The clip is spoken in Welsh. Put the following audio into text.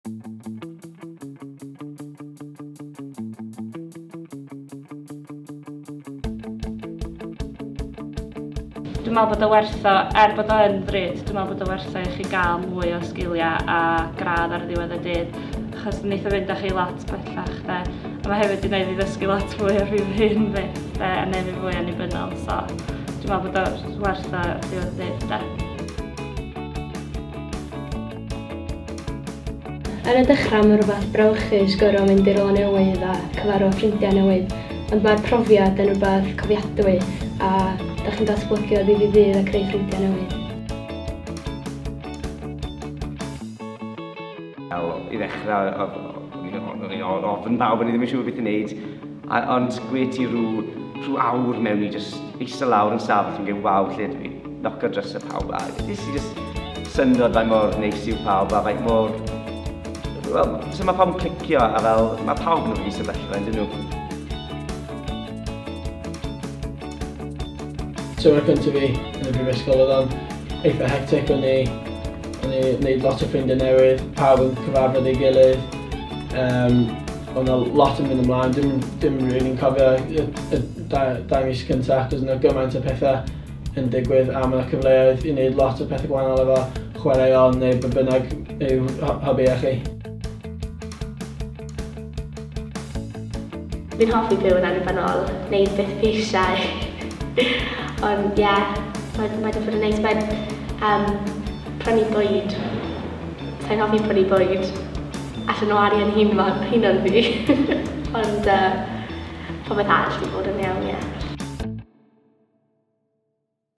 Dwi'n meddwl bod o werth o, er bod o yn ddrud, dwi'n meddwl bod o werth o i chi gael mwy o sgiliau a gradd ar ddiwedd y dydd, achos wneith o fynd â chi lot bellach de. A mae hefyd wedi gwneud fi ddysgu lot fwy ar fi fy hun fyth de, a neud fi fwy annibynnol, so dwi'n meddwl bod o werth o ar ddiwedd y dydd de. Ar y dechrau mae'n rhywbeth brawychus gorfod mynd i rywle newydd a cyfarfod ffrindiau newydd, ond mae'r profiad yn rhywbeth cofiadwy a da chi'n datblygu o ddydd i ddydd a creu ffrindiau newydd. Wel, i ddechrau, o'n i'n ofn pawb, o'n i ddim yn siŵr beth i wneud, ond gwe ti rhyw awr mewn i just eistedd lawr yn stafell yn gweud, waw, lle dwi, knock ar drysau pawb. A nes i just syndod faint mor neis yw pawb a faint mor... Wel, so mae pawb yn clicio a fel, mae pawb yn y sefyllfa, yn dyn nhw. Diwrnod cyntaf fi yn y brifysgol oedd o'n eitha hectic, o'n i wneud lot o ffrindiau newydd, pawb yn cyfarfod ei gilydd, oedd 'na lot yn mynd ymlaen, dim really'n cofio y 2 mis cyntaf, achos oedd 'na gymaint o pethau yn digwydd a mae 'na cyfleoedd i wneud lot o pethau gwahanol efo chwaraeon neu be bynnag yw hobi chi. Fi'n hoffi byw yn annibynnol, wneud beth fi eisiau. Ond ie, mae wedi bod yn neis. Mae'n prynu bwyd. Sa i'n hoffi prynu bwyd. Allan o arian hunan fi. Ond popeth arall wedi bod yn iawn, ie.